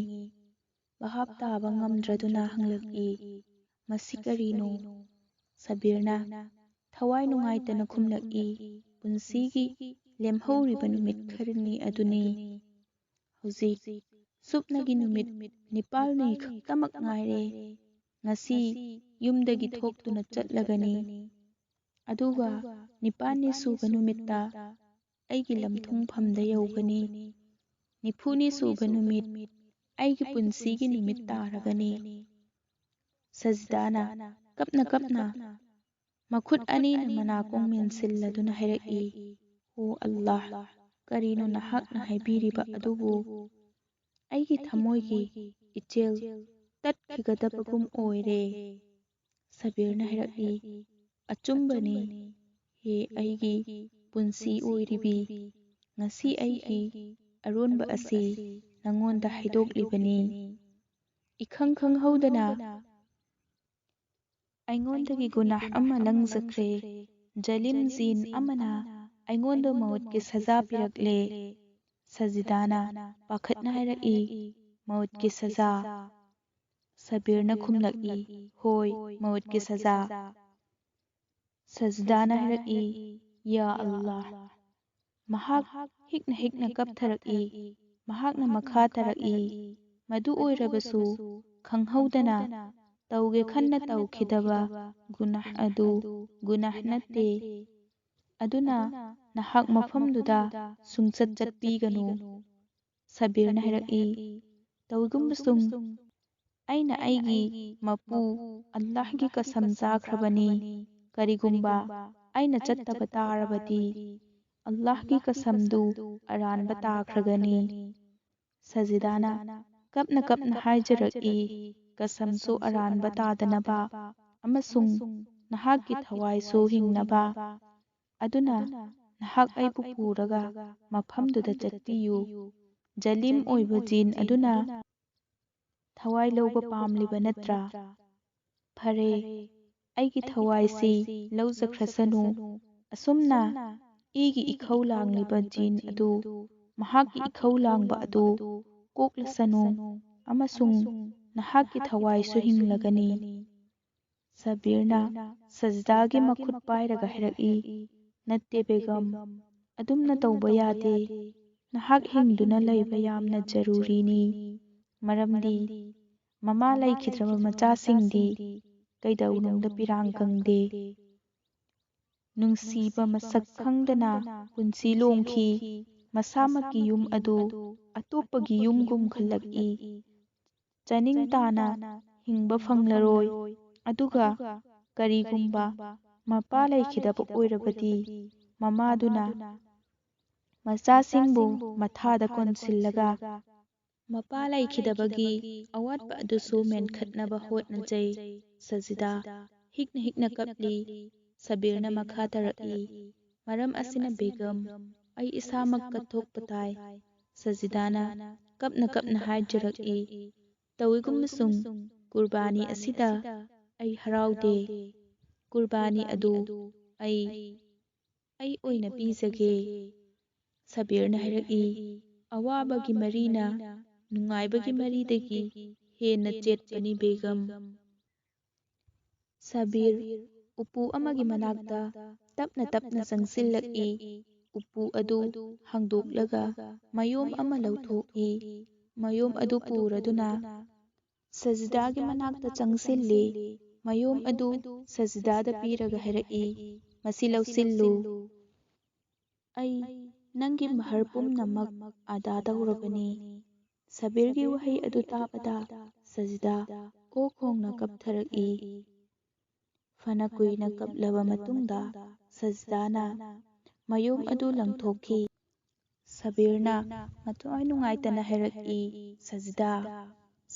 ꯚꯥꯞ ꯇꯥꯕ ꯉꯝꯗ꯭ꯔꯗꯨꯅ ꯍꯪꯂꯛꯏ, "ꯃꯁꯤ ꯀꯔꯤꯅꯣ?" ꯁꯕꯤꯔꯅ ꯊꯋꯥꯏ ꯅꯨꯡꯉꯥꯏꯇꯅ ꯈꯨꯝꯂꯛꯏ, "ꯄꯨꯟꯁꯤꯒꯤ ꯂꯦꯝꯍꯧꯔꯤꯕ ꯅꯨꯃꯤꯠ ꯈꯔꯅꯤ ꯑꯗꯨꯅꯤ꯫ ꯍꯧꯖꯤꯛ ꯁꯨꯞꯅꯒꯤ ꯅꯨꯃꯤꯠ ꯅꯤꯄꯥꯜꯅꯤ ꯈꯛꯇꯃꯛ ꯉꯥꯏꯔꯦ꯫ ꯉꯁꯤ ꯌꯨꯝꯗꯒꯤ ꯊꯣꯛꯇꯨꯅ ꯆꯠꯂꯒꯅꯤ꯫ ꯑꯗꯨꯒ ꯅꯤꯄꯥꯜꯅꯤ ꯁꯨꯕ ꯅꯨꯃꯤꯠꯇ ꯑꯩꯒꯤ ꯂꯝꯊꯨꯡꯐꯝꯗ ꯌꯧꯒꯅꯤ꯫ ꯅꯤꯐꯨꯅꯤ ꯁꯨꯕ ꯅꯨꯃꯤꯠ ꯑꯩꯒꯤ ꯄꯨꯟꯁꯤꯒꯤ ꯅꯨꯃꯤꯠ ꯇꯥꯔꯒꯅꯤ꯫" ꯁꯖꯤꯗꯥꯅ ꯀꯞꯅ ꯀꯞꯅ ꯃꯈꯨꯠ ꯑꯅꯤꯅ ꯃꯅꯥꯀꯣꯡ ꯃꯦꯟꯁꯤꯜꯂꯗꯨꯅ ꯍꯥꯏꯔꯛꯏ, "ꯑꯣ ꯑꯜꯂꯥꯍ, ꯀꯔꯤꯅꯣ ꯅꯍꯥꯛꯅ ꯍꯥꯏꯕꯤꯔꯤꯕ ꯑꯗꯨꯕꯨ? ꯑꯩꯒꯤ ꯊꯃꯣꯏꯒꯤ ꯏꯆꯦꯜ ꯇꯠꯈꯤꯒꯗꯕꯒꯨꯝ ꯑꯣꯏꯔꯦ꯫" ꯁꯕꯤꯔꯅ ꯍꯥꯏꯔꯛꯏ, "ꯑꯆꯨꯝꯕꯅꯤ, ꯍꯦ ꯑꯩꯒꯤ ꯄꯨꯟꯁꯤ ꯑꯣꯏꯔꯤꯕꯤ, ꯉꯁꯤ ꯑꯩꯒꯤ ꯑꯔꯣꯟꯕ ꯑꯁꯤ ꯅꯉꯣꯟꯗ ꯍꯥꯏꯗꯣꯛꯂꯤꯕꯅꯤ꯫ ꯏꯈꯪ ꯈꯪꯍꯧꯗꯅ ꯑꯩꯉꯣꯟꯗꯒꯤ ꯒꯨꯅꯥꯍ ꯑꯃ ꯂꯪꯖꯈ꯭ꯔꯦ꯫ ꯖꯂꯤꯝ ꯖꯤꯟ ꯑꯃꯅ ꯑꯩꯉꯣꯟꯗ ꯃꯧꯠꯀꯤ ꯁꯖꯥ ꯄꯤꯔꯛꯂꯦ꯫" ꯁꯖꯤꯗꯥꯅ ꯄꯥꯈꯠꯅ ꯍꯥꯏꯔꯛꯏ, "ꯃꯧꯠꯀꯤ ꯁꯖꯥ?" ꯁꯕꯤꯔꯅ ꯈꯨꯝꯂꯛꯏ, "ꯍꯣꯏ, ꯃꯧꯠꯀꯤ ꯁꯖꯥ꯫" ꯁꯖꯤꯗꯥꯅ ꯍꯥꯏꯔꯛꯏ, "ꯌꯥ ꯑꯜꯂꯥꯍ!" ꯃꯍꯥꯛ ꯍꯤꯛꯅ ꯍꯤꯛꯅ ꯀꯞꯊꯔꯛꯏ꯫ ꯃꯍꯥꯛꯅ ꯃꯈꯥ ꯇꯥꯔꯛꯏ, "ꯃꯗꯨ ꯑꯣꯏꯔꯕꯁꯨ, ꯈꯪꯍꯧꯗꯅ ꯇꯧꯒꯦ ꯈꯟꯅ ꯇꯧꯈꯤꯗꯕ ꯒꯨꯅꯥꯍ ꯑꯗꯨ ꯒꯨꯅꯥꯍ ꯅꯠꯇꯦ꯫ ꯑꯗꯨꯅ ꯅꯍꯥꯛ ꯃꯐꯝꯗꯨꯗ ꯁꯨꯡꯆꯠ ꯆꯠꯄꯤꯒꯅꯨ꯫" ꯁꯕꯤꯔꯅ ꯍꯥꯏꯔꯛꯏ, "ꯇꯧꯏꯒꯨꯝꯕꯁꯨꯡ ꯑꯩꯅ ꯑꯩꯒꯤ ꯃꯄꯨ ꯑꯜꯂꯥꯍꯒꯤ ꯀꯁꯝ ꯆꯥꯈ꯭ꯔꯕꯅꯤ꯫ ꯀꯔꯤꯒꯨꯝꯕ ꯑꯩꯅ ꯆꯠꯇꯕ ꯇꯥꯔꯕꯗꯤ, ꯑꯜꯂꯥꯍꯒꯤ ꯀꯁꯝꯗꯨ ꯑꯔꯥꯟꯕ ꯇꯥꯈ꯭ꯔꯒꯅꯤ꯫" ꯁꯖꯤꯗꯥꯅ ꯀꯞꯅ ꯀꯞꯅ ꯍꯥꯏꯖꯔꯛꯏ, "ꯀꯁꯝꯁꯨ ꯑꯔꯥꯟꯕ ꯇꯥꯗꯅꯕ ꯑꯃꯁꯨꯡ ꯅꯍꯥꯛꯀꯤ ꯊꯋꯥꯏꯁꯨ ꯍꯤꯡꯅꯕ꯫ ꯑꯗꯨꯅ ꯅꯍꯥꯛ ꯑꯩꯕꯨ ꯄꯨꯔꯒ ꯃꯐꯝꯗꯨꯗ ꯆꯠꯄꯤꯌꯨ꯫ ꯖꯂꯤꯝ ꯑꯣꯏꯕ ꯖꯤꯟ ꯑꯗꯨꯅ ꯊꯋꯥꯏ ꯂꯧꯕ ꯄꯥꯝꯂꯤꯕ ꯅꯠꯇ꯭ꯔꯥ? ꯐꯔꯦ, ꯑꯩꯒꯤ ꯊꯋꯥꯏꯁꯤ ꯂꯧꯖꯈ꯭ꯔꯁꯅꯨ꯫ ꯑꯁꯨꯝꯅ ꯑꯩꯒꯤ ꯏꯈꯧ ꯂꯥꯡꯂꯤꯕ ꯖꯤꯟ ꯑꯗꯨ, ꯃꯍꯥꯛꯀꯤ ꯏꯈꯧ ꯂꯥꯡꯕ ꯑꯗꯨ ꯀꯣꯛꯂꯁꯅꯨ, ꯑꯃꯁꯨꯡ ꯅꯍꯥꯛꯀꯤ ꯊꯋꯥꯏꯁꯨ ꯍꯤꯡꯂꯒꯅꯤ꯫" ꯁꯕꯤꯔꯅ ꯁꯖꯤꯗꯥꯒꯤ ꯃꯈꯨꯠ ꯄꯥꯏꯔꯒ ꯍꯥꯏꯔꯛꯏ, "ꯅꯠꯇꯦ ꯕꯦꯒꯝ, ꯑꯗꯨꯝꯅ ꯇꯧꯕ ꯌꯥꯗꯦ꯫ ꯅꯍꯥꯛ ꯍꯤꯡꯗꯨꯅ ꯂꯩꯕ ꯌꯥꯝꯅ ꯖꯔꯨꯔꯤꯅꯤ, ꯃꯔꯝꯗꯤ ꯃꯃꯥ ꯂꯩꯈꯤꯗ꯭ꯔꯕ ꯃꯆꯥꯁꯤꯡꯗꯤ ꯀꯩꯗꯧꯅꯨꯡꯗ ꯄꯤꯔꯥꯡ ꯀꯪꯗꯦ꯫ ꯅꯨꯡꯁꯤꯕ ꯃꯁꯛ ꯈꯪꯗꯅ ꯄꯨꯟꯁꯤ ꯂꯣꯡꯈꯤ꯫ ꯃꯁꯥꯃꯛꯀꯤ ꯌꯨꯝ ꯑꯗꯨ ꯑꯇꯣꯞꯄꯒꯤ ꯌꯨꯝꯒꯨꯝ ꯈꯜꯂꯛꯏ꯫ ꯆꯥꯅꯤꯡ ꯇꯥꯅ ꯍꯤꯡꯕ ꯐꯪꯂꯔꯣꯏ꯫ ꯑꯗꯨꯒ ꯀꯔꯤꯒꯨꯝꯕ ꯃꯄꯥ ꯂꯩꯈꯤꯗꯕ ꯑꯣꯏꯔꯕꯗꯤ, ꯃꯃꯥꯗꯨꯅ ꯃꯆꯥꯁꯤꯡꯕꯨ ꯃꯊꯥꯗ ꯀꯣꯟꯁꯤꯜꯂꯒ ꯃꯄꯥ ꯂꯩꯈꯤꯗꯕꯒꯤ ꯑꯋꯥꯠꯄ ꯑꯗꯨꯁꯨ ꯃꯦꯟꯈꯠꯅꯕ ꯍꯣꯠꯅꯖꯩ꯫ ꯁꯖꯤꯗꯥ ꯍꯤꯛꯅ ꯍꯤꯛꯅ ꯀꯞꯂꯤ꯫ ꯁꯕꯤꯔꯅ ꯃꯈꯥ ꯇꯥꯔꯛꯏ, "ꯃꯔꯝ ꯑꯁꯤꯅ ꯕꯦꯒꯝ, ꯑꯩ ꯏꯁꯥꯃꯛ ꯀꯠꯊꯣꯛꯄ ꯇꯥꯏ꯫" ꯁꯖꯤꯗꯥꯅ ꯀꯞꯅ ꯀꯞꯅ ꯍꯥꯏꯖꯔꯛꯏ, "ꯇꯧꯏꯒꯨꯝꯕꯁꯨꯡ ꯀꯨꯔꯕꯥꯅꯤ ꯑꯁꯤꯗ ꯑꯩ ꯍꯔꯥꯎꯗꯦ꯫ ꯀꯨꯔꯕꯥꯅꯤ ꯑꯗꯨ ꯑꯩ, ꯑꯩ ꯑꯣꯏꯅ ꯄꯤꯖꯒꯦ꯫" ꯁꯕꯤꯔꯅ ꯍꯥꯏꯔꯛꯏ, "ꯑꯋꯥꯕꯒꯤ ꯃꯔꯤꯅ ꯅꯨꯡꯉꯥꯏꯕꯒꯤ ꯃꯔꯤꯗꯒꯤ ꯍꯦꯟꯅ ꯆꯦꯠꯄꯅꯤ ꯕꯦꯒꯝ꯫" ꯁꯕꯤꯔ ꯎꯄꯨ ꯑꯃꯒꯤ ꯃꯅꯥꯛꯇ ꯇꯞꯅ ꯇꯞꯅ ꯆꯪꯁꯤꯜꯂꯛꯏ꯫ ꯎꯄꯨ ꯑꯗꯨ ꯍꯥꯡꯗꯣꯛꯂꯒ ꯃꯌꯣꯝ ꯑꯃ ꯂꯧꯊꯣꯛꯏ꯫ ꯃꯌꯣꯝ ꯑꯗꯨ ꯄꯨꯔꯗꯨꯅ ꯁꯖꯤꯗꯥꯒꯤ ꯃꯅꯥꯛꯇ ꯆꯪꯁꯤꯜꯂꯤ꯫ ꯃꯌꯣꯝ ꯑꯗꯨ ꯁꯖꯤꯗꯥꯗ ꯄꯤꯔꯒ ꯍꯥꯏꯔꯛꯏ, "ꯃꯁꯤ ꯂꯧꯁꯤꯜꯂꯨ꯫ ꯑꯩ ꯅꯪꯒꯤ ꯃꯍꯔ ꯄꯨꯝꯅꯃꯛ ꯑꯗꯥ ꯇꯧꯔꯕꯅꯤ꯫" ꯁꯕꯤꯔꯒꯤ ꯋꯥꯍꯩ ꯑꯗꯨ ꯇꯥꯕꯗ ꯁꯖꯤꯗꯥ ꯀꯣꯛ ꯈꯣꯡꯅ ꯀꯞꯊꯔꯛꯏ꯫ ꯐꯅ ꯀꯨꯏꯅ ꯀꯞꯂꯕ ꯃꯇꯨꯡꯗ ꯁꯖꯤꯗꯥꯅ ꯃꯌꯣꯝ ꯑꯗꯨ ꯂꯪꯊꯣꯛꯈꯤ꯫ ꯁꯕꯤꯔꯅ ꯃꯊ꯭ꯋꯥꯏ ꯅꯨꯡꯉꯥꯏꯇꯅ ꯍꯥꯏꯔꯛꯏ, "ꯁꯖꯤꯗꯥ,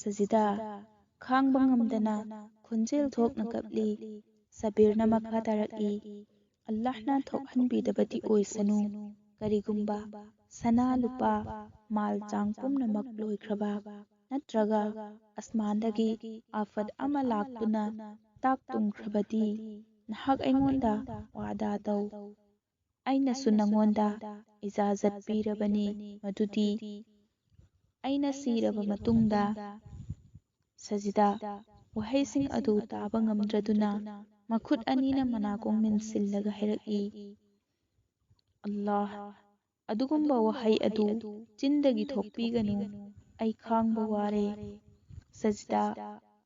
ꯁꯖꯤꯗꯥ!" ꯈꯥꯡꯕ ꯉꯝꯗꯅ ꯈꯣꯟꯖꯦꯜ ꯊꯣꯛꯅ ꯀꯞꯂꯤ꯫ ꯁꯕꯤꯔꯅ ꯃꯈꯥ ꯇꯥꯔꯛꯏ, "ꯑꯜꯂꯥꯍꯅ ꯊꯣꯛꯍꯟꯕꯤꯗꯕꯗꯤ ꯑꯣꯏꯁꯅꯨ꯫ ꯀꯔꯤꯒꯨꯝꯕ ꯁꯅꯥ ꯂꯨꯄꯥ, ꯃꯥꯜ ꯆꯥꯡ ꯄꯨꯝꯅꯃꯛ ꯂꯣꯏꯈ꯭ꯔꯕ, ꯅꯠꯇ꯭ꯔꯒ ꯑꯁꯃꯥꯟꯗꯒꯤ ꯑꯥꯐꯠ ꯑꯃ ꯂꯥꯛꯇꯨꯅ ꯇꯥꯛ ꯇꯨꯝꯈ꯭ꯔꯕꯗꯤ, ꯅꯍꯥꯛ ꯑꯩꯉꯣꯟꯗ ꯋꯥꯗꯥ ꯇꯧ꯫ ꯑꯩꯅꯁꯨ ꯅꯉꯣꯟꯗ ꯏꯖꯥꯖꯠ ꯄꯤꯔꯕꯅꯤ, ꯃꯗꯨꯗꯤ ꯑꯩꯅ ꯁꯤꯔꯕ ꯃꯇꯨꯡꯗ꯫" ꯁꯖꯤꯗꯥ ꯋꯥꯍꯩꯁꯤꯡ ꯑꯗꯨ ꯇꯥꯕ ꯉꯝꯗ꯭ꯔꯗꯨꯅ ꯃꯈꯨꯠ ꯑꯅꯤꯅ ꯃꯅꯥꯀꯣꯡ ꯃꯦꯟꯁꯤꯜꯂꯒ ꯍꯥꯏꯔꯛꯏ, "ꯑꯜꯂꯥꯍ, ꯑꯗꯨꯒꯨꯝꯕ ꯋꯥꯍꯩ ꯑꯗꯨ ꯆꯤꯟꯗꯒꯤ ꯊꯣꯛꯄꯤꯒꯅꯨ꯫ ꯑꯩ ꯈꯥꯡꯕ ꯋꯥꯔꯦ꯫" ꯁꯖꯤꯗꯥ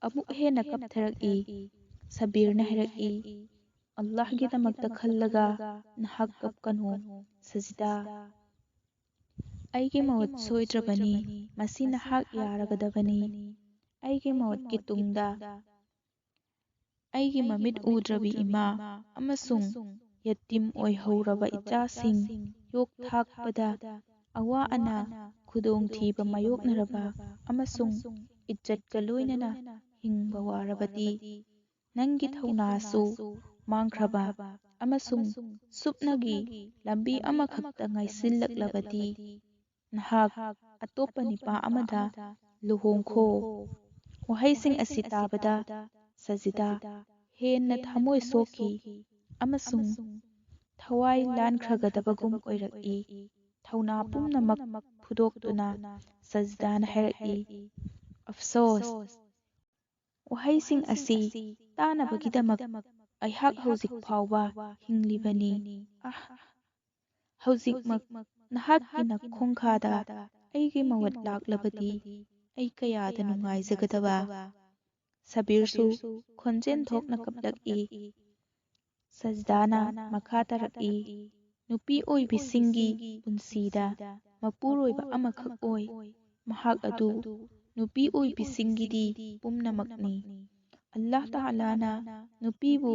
ꯑꯃꯨꯛ ꯍꯦꯟꯅ ꯀꯞꯊꯔꯛꯏ꯫ ꯁꯕꯤꯔꯅ ꯍꯥꯏꯔꯛꯏ, "ꯑꯜꯂꯥꯍꯒꯤꯗꯃꯛꯇ ꯈꯜꯂꯒ ꯅꯍꯥꯛ ꯀꯞꯀꯅꯨ, ꯁꯖꯤꯗꯥ꯫ ꯑꯩꯒꯤ ꯃꯣꯠ ꯁꯣꯏꯗ꯭ꯔꯕꯅꯤ꯫ ꯃꯁꯤ ꯅꯍꯥꯛ ꯌꯥꯔꯒꯗꯕꯅꯤ꯫ ꯑꯩꯒꯤ ꯃꯣꯠꯀꯤ ꯇꯨꯡꯗ ꯑꯩꯒꯤ ꯃꯃꯤꯠ ꯎꯗ꯭ꯔꯕꯤ ꯏꯃꯥ ꯑꯃꯁꯨꯡ ꯌꯦꯇꯤꯝ ꯑꯣꯏꯍꯧꯔꯕ ꯏꯆꯥꯁꯤꯡ ꯌꯣꯛ ꯊꯥꯛꯄꯗ ꯑꯋꯥ ꯑꯅꯥ, ꯈꯨꯗꯣꯡꯊꯤꯕ ꯃꯥꯌꯣꯛꯅꯔꯕ ꯑꯃꯁꯨꯡ ꯏꯖꯠꯀ ꯂꯣꯏꯅꯅ ꯍꯤꯡꯕ ꯋꯥꯔꯕꯗꯤ, ꯅꯪꯒꯤ ꯊꯧꯅꯥꯁꯨ ꯃꯥꯡꯈ꯭ꯔꯕ ꯑꯃꯁꯨꯡ ꯁꯨꯞꯅꯒꯤ ꯂꯝꯕꯤ ꯑꯃꯈꯛꯇ ꯉꯥꯏꯁꯤꯜꯂꯛꯂꯕꯗꯤ, ꯅꯍꯥꯛ ꯑꯇꯣꯞꯄ ꯅꯨꯄꯥ ꯑꯃꯗ ꯂꯨꯍꯣꯡꯈꯣ꯫ ꯋꯥꯍꯩꯁꯤꯡ ꯑꯁꯤ ꯇꯥꯕꯗ ꯁꯖꯤꯗꯥ ꯍꯦꯟꯅ ꯊꯃꯣꯏ ꯁꯣꯛꯈꯤ ꯑꯃꯁꯨꯡ ꯊꯋꯥꯏ ꯂꯥꯟꯈ꯭ꯔꯒꯗꯕꯒꯨꯝ ꯑꯣꯏꯔꯛꯏ꯫ ꯊꯧꯅꯥ ꯄꯨꯝꯅꯃꯛ ꯐꯨꯗꯣꯛꯇꯨꯅ ꯁꯖꯤꯗꯥꯅ ꯍꯥꯏꯔꯛꯏ, "ꯑꯐꯁꯣꯁ! ꯋꯥꯍꯩꯁꯤꯡ ꯑꯁꯤ ꯇꯥꯅꯕꯒꯤꯗꯃꯛ ꯑꯩꯍꯥꯛ ꯍꯧꯖꯤꯛ ꯐꯥꯎꯕ ꯍꯤꯡꯂꯤꯕꯅꯤ꯫ ꯑꯥꯍ! ꯍꯧꯖꯤꯛꯃꯛ ꯅꯍꯥꯛꯀꯤ ꯅꯈꯣꯡꯈꯥꯗ ꯑꯩꯒꯤ ꯃꯋꯠ ꯂꯥꯛꯂꯕꯗꯤ ꯑꯩ ꯀꯌꯥꯗ ꯅꯨꯡꯉꯥꯏꯖꯒꯗꯕ!" ꯁꯕꯤꯔꯁꯨ ꯈꯣꯟꯖꯦꯜ ꯊꯣꯛꯅ ꯀꯞꯂꯛꯏ꯫ ꯁꯖꯤꯗꯥꯅ ꯃꯈꯥ ꯇꯥꯔꯛꯏ, "ꯅꯨꯄꯤ ꯑꯣꯏꯕꯤꯁꯤꯡꯒꯤ ꯄꯨꯟꯁꯤꯗ ꯃꯄꯨꯔꯣꯏꯕ ꯑꯃꯈꯛ ꯑꯣꯏ꯫ ꯃꯍꯥꯛ ꯑꯗꯨ ꯅꯨꯄꯤ ꯑꯣꯏꯕꯤꯁꯤꯡꯒꯤꯗꯤ ꯄꯨꯝꯅꯃꯛꯅꯤ꯫ ꯑꯜꯂꯥꯍ ꯇꯥꯂꯥꯅ ꯅꯨꯄꯤꯕꯨ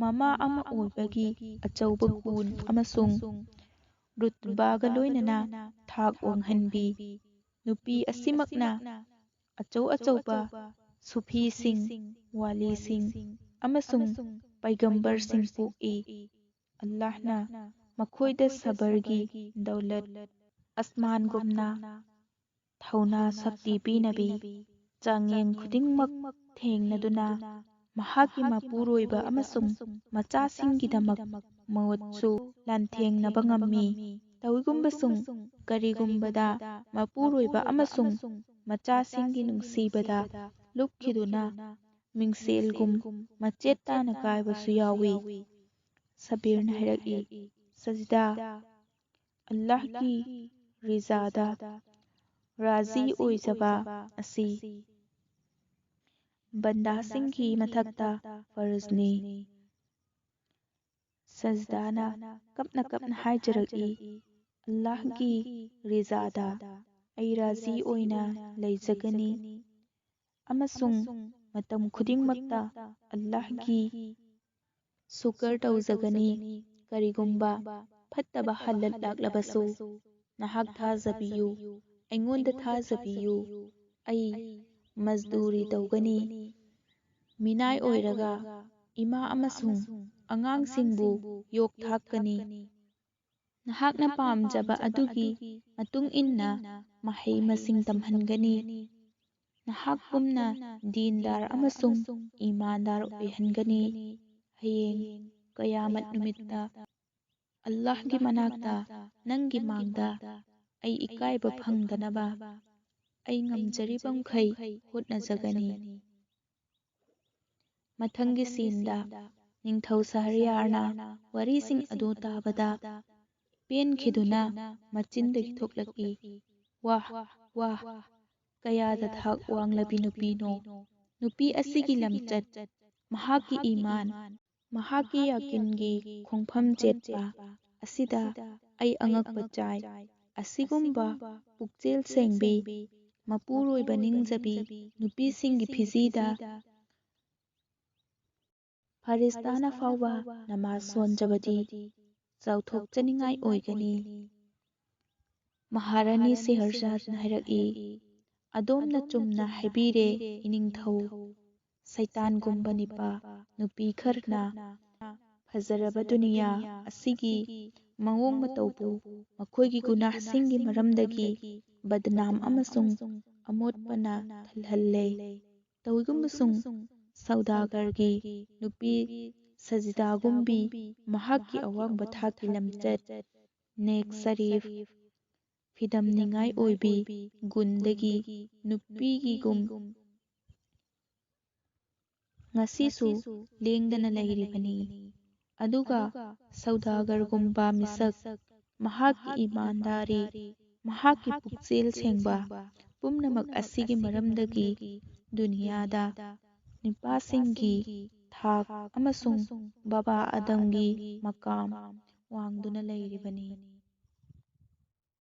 ꯃꯃꯥ ꯑꯃ ꯑꯣꯏꯕꯒꯤ ꯑꯆꯧꯕ ꯒꯨꯟ ꯑꯃꯁꯨꯡ ꯔꯨꯇꯕꯥꯒ ꯂꯣꯏꯅꯅ ꯊꯥꯛ ꯋꯥꯡꯍꯟꯕꯤ꯫ ꯅꯨꯄꯤ ꯑꯁꯤꯃꯛꯅ ꯑꯆꯧ ꯑꯆꯧꯕ ꯁꯨꯐꯤꯁꯤꯡ, ꯋꯥꯂꯤꯁꯤꯡ ꯑꯃꯁꯨꯡ ꯄꯩꯒꯝꯕꯔꯁꯤꯡ ꯄꯣꯛꯏ꯫ ꯑꯜꯂꯥꯍꯅ ꯃꯈꯣꯏꯗ ꯁꯕꯔꯒꯤ ꯗꯧꯂꯠ, ꯑꯁꯃꯥꯟꯒꯨꯝꯅ ꯊꯧꯅꯥ ꯁꯛꯇꯤ ꯄꯤꯅꯕꯤ, ꯆꯥꯡꯌꯦꯡ ꯈꯨꯗꯤꯡꯃꯛ ꯊꯦꯡꯅꯗꯨꯅ ꯃꯍꯥꯛꯀꯤ ꯃꯄꯨꯔꯣꯏꯕ ꯑꯃꯁꯨꯡ ꯃꯆꯥꯁꯤꯡꯒꯤꯗꯃꯛ ꯃꯋꯠꯁꯨ ꯂꯥꯟꯊꯦꯡꯅꯕ ꯉꯝꯃꯤ꯫ ꯇꯧꯏꯒꯨꯝꯕꯁꯨꯡ ꯀꯔꯤꯒꯨꯝꯕꯗ ꯃꯄꯨꯔꯣꯏꯕ ꯑꯃꯁꯨꯡ ꯃꯆꯥꯁꯤꯡꯒꯤ ꯅꯨꯡꯁꯤꯕꯗ ꯂꯨꯞꯈꯤꯗꯨꯅ ꯃꯤꯡꯁꯦꯜꯒꯨꯝ ꯃꯆꯦꯠ ꯇꯥꯅ ꯀꯥꯏꯕꯁꯨ ꯌꯥꯎꯏ꯫" ꯁꯕꯤꯔꯅ ꯍꯥꯏꯔꯛꯏ, "ꯁꯖꯤꯗꯥ, ꯑꯜꯂꯥꯍꯀꯤ ꯔꯤꯖꯥꯗ ꯔꯥꯖꯤ ꯑꯣꯏꯖꯕ ꯑꯁꯤ ꯕꯟꯗꯥꯁꯤꯡꯒꯤ ꯃꯊꯛꯇ ꯐꯔꯖꯅꯤ꯫" ꯁꯖꯤꯗꯥꯅ ꯀꯞꯅ ꯀꯞꯅ ꯍꯥꯏꯖꯔꯛꯏ, "ꯑꯜꯂꯥꯍꯒꯤ ꯔꯤꯖꯥꯗ ꯑꯩ ꯔꯥꯖꯤ ꯑꯣꯏꯅ ꯂꯩꯖꯒꯅꯤ ꯑꯃꯁꯨꯡ ꯃꯇꯝ ꯈꯨꯗꯤꯡꯃꯛꯇ ꯑꯜꯂꯥꯍꯒꯤ ꯁꯨꯀꯔ ꯇꯧꯖꯒꯅꯤ꯫ ꯀꯔꯤꯒꯨꯝꯕ ꯐꯠꯇꯕ ꯍꯜꯂꯛꯂꯛꯂꯕꯁꯨ, ꯅꯍꯥꯛ ꯊꯥꯖꯕꯤꯌꯨ, ꯑꯩꯉꯣꯟꯗ ꯊꯥꯖꯕꯤꯌꯨ, ꯑꯩ ꯃꯖꯗꯨꯔꯤ ꯇꯧꯒꯅꯤ꯫ ꯃꯤꯅꯥꯏ ꯑꯣꯏꯔꯒ ꯏꯃꯥ ꯑꯃꯁꯨꯡ ꯑꯉꯥꯡꯁꯤꯡꯕꯨ ꯌꯣꯛ ꯊꯥꯛꯀꯅꯤ꯫ ꯅꯍꯥꯛꯅ ꯄꯥꯝꯖꯕ ꯑꯗꯨꯒꯤ ꯃꯇꯨꯡ ꯏꯟꯅ ꯃꯍꯩ ꯃꯁꯤꯡ ꯇꯝꯍꯟꯒꯅꯤ꯫ ꯅꯍꯥꯛꯀꯨꯝꯅ ꯗꯤꯟꯗꯥꯔ ꯑꯃꯁꯨꯡ ꯏꯃꯥꯟꯗꯥꯔ ꯑꯣꯏꯍꯟꯒꯅꯤ꯫ ꯍꯌꯦꯡ ꯀꯌꯥꯃꯠ ꯅꯨꯃꯤꯠꯇ ꯑꯜꯂꯥꯍꯒꯤ ꯃꯅꯥꯛꯇ ꯅꯪꯒꯤ ꯃꯥꯡꯗ ꯑꯩ ꯏꯀꯥꯏꯕ ꯐꯪꯗꯅꯕ ꯑꯩ ꯉꯝꯖꯔꯤꯕ ꯃꯈꯩ ꯍꯣꯠꯅꯖꯒꯅꯤ꯫ ꯃꯊꯪꯒꯤ ꯁꯤꯟꯗ ꯅꯤꯡꯊꯧ ꯁꯍꯔꯤꯌꯥꯔꯅ ꯋꯥꯔꯤꯁꯤꯡ ꯑꯗꯨ ꯇꯥꯕꯗ ꯄꯦꯟꯈꯤꯗꯨꯅ ꯃꯆꯤꯟꯗꯒꯤ ꯊꯣꯛꯂꯛꯏ, "ꯋꯥꯍ, ꯋꯥꯍ, ꯀꯌꯥꯗ ꯊꯥꯛ ꯋꯥꯡꯂꯕꯤ ꯅꯨꯄꯤꯅꯣ! ꯅꯨꯄꯤ ꯑꯁꯤꯒꯤ ꯂꯝꯆꯠ, ꯃꯍꯥꯛꯀꯤ ꯏꯃꯥꯟ, ꯃꯍꯥꯛꯀꯤ ꯌꯥꯀꯤꯟꯒꯤ ꯈꯣꯡꯐꯝ ꯆꯦꯠꯄ ꯑꯁꯤꯗ ꯑꯩ ꯑꯉꯛꯄ ꯆꯥꯏ꯫ ꯑꯁꯤꯒꯨꯝꯕ ꯄꯨꯛꯆꯦꯜ ꯁꯦꯡꯕꯤ, ꯃꯄꯨꯔꯣꯏꯕ ꯅꯤꯡꯖꯕꯤ ꯅꯨꯄꯤꯁꯤꯡꯒꯤ ꯐꯤꯖꯤꯗ ꯐꯔꯤꯁꯇꯥꯅ ꯐꯥꯎꯕ ꯅꯃꯥꯖ ꯁꯣꯟꯖꯕꯗꯤ ꯆꯥꯎꯊꯣꯛꯆꯅꯤꯡꯉꯥꯏ ꯑꯣꯏꯒꯅꯤ"꯫ ꯃꯍꯥꯔꯥꯅꯤ ꯁꯦꯍꯔꯖꯥꯗꯅ ꯍꯥꯏꯔꯛꯏ, "ꯑꯗꯣꯝꯅ ꯆꯨꯝꯅ ꯍꯥꯏꯕꯤꯔꯦ, ꯏꯅꯤꯡꯊꯧ꯫ ꯁꯩꯇꯥꯟꯒꯨꯝꯕ ꯅꯤꯄꯥ ꯅꯨꯄꯤ ꯈꯔꯅ ꯐꯖꯔꯕ ꯗꯨꯅꯤꯌꯥ ꯑꯁꯤꯒꯤ ꯃꯑꯣꯡ ꯃꯇꯧꯕꯨ ꯃꯈꯣꯏꯒꯤ ꯒꯨꯅꯥꯍꯁꯤꯡꯒꯤ ꯃꯔꯝꯗꯒꯤ ꯕꯗꯅꯥꯝ ꯑꯃꯁꯨꯡ ꯑꯃꯣꯠꯄꯅ ꯊꯜꯍꯜꯂꯦ꯫ ꯇꯧꯏꯒꯨꯝꯕꯁꯨꯡ ꯁꯧꯗꯥꯒꯔꯒꯤ ꯅꯨꯄꯤ ꯁꯖꯤꯗꯥꯒꯨꯝꯕꯤ ꯃꯍꯥꯛꯀꯤ ꯑꯋꯥꯡꯕ ꯊꯥꯛꯀꯤ ꯂꯝꯆꯠ, ꯅꯦꯛ ꯁꯔꯤꯐ, ꯐꯤꯗꯝꯅꯤꯡꯉꯥꯏ ꯑꯣꯏꯕꯤ ꯒꯨꯟꯗꯒꯤ ꯅꯨꯄꯤꯒꯤꯒꯨꯝ ꯉꯁꯤꯁꯨ ꯂꯦꯡꯗꯅ ꯂꯩꯔꯤꯕꯅꯤ꯫ ꯑꯗꯨꯒ ꯁꯧꯗꯥꯒꯔꯒꯨꯝꯕ ꯃꯤꯁꯛ, ꯃꯍꯥꯛꯀꯤ ꯏꯃꯥꯟꯗꯥꯔꯤ, ꯃꯍꯥꯛꯀꯤ ꯄꯨꯛꯆꯦꯜ ꯁꯦꯡꯕ, ꯄꯨꯝꯅꯃꯛ ꯑꯁꯤꯒꯤ ꯃꯔꯝꯗꯒꯤ ꯗꯨꯅꯤꯌꯥꯗ ꯅꯨꯄꯥꯁꯤꯡꯒꯤ ꯊꯥꯛ ꯑꯃꯁꯨꯡ ꯕꯕꯥ ꯑꯗꯝꯒꯤ ꯃꯀꯥꯝ ꯋꯥꯡꯗꯨꯅ ꯂꯩꯔꯤꯕꯅꯤ"꯫